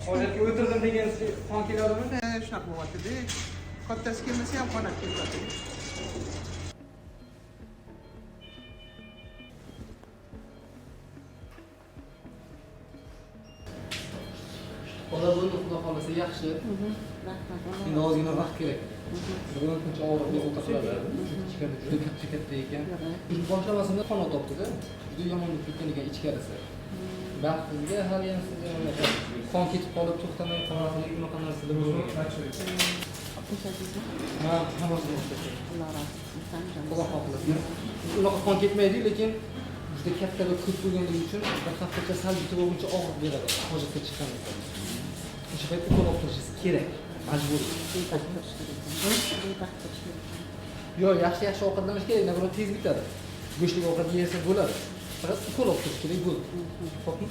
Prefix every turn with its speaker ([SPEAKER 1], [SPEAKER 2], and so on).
[SPEAKER 1] Hojatga o'tirdim degan qon keladimi?
[SPEAKER 2] Shunaqa bo'lyapti-da. Kattasi kelmasa ham qon ketyapti.
[SPEAKER 1] Bola bo'ldi, xudo xohlasa yaxshi.
[SPEAKER 3] Rahmat.
[SPEAKER 1] Endi ozgina vaqt kerak. Bugun kuncha og'riq bezovta qiladi. Chunki ichkarida juda katta katta ekan. Boshlamasimda qon otibdi-da. Juda yomon bo'lib ketgan ekan ichkarisi. Baxtingizga hali ham sizga unaqa qon ketib qolib to'xtamay qolmasligi unaqa narsalar bo'lmagan.
[SPEAKER 3] O'tashadingizmi?
[SPEAKER 1] Ha, hammasini o'tashadi.
[SPEAKER 3] Alloh rozi bo'lsin.
[SPEAKER 1] Xudo xohlasa. Unaqa qon ketmaydi, lekin juda katta va ko'p bo'lganligi uchun bir haftacha sal bitib olguncha og'riq beradi hojatga chiqqaningizda. O'sha payt ukol olib turishingiz kerak, majburiy.
[SPEAKER 3] Bevaqt turish kerak. Bevaqt turish kerak.
[SPEAKER 1] Yo'q, yaxshi yaxshi ovqatlanish kerak, nabrot tez bitadi. Go'shtli ovqat yesa bo'ladi. Faqat ukol olib turish kerak bo'ldi. Xo'pmi?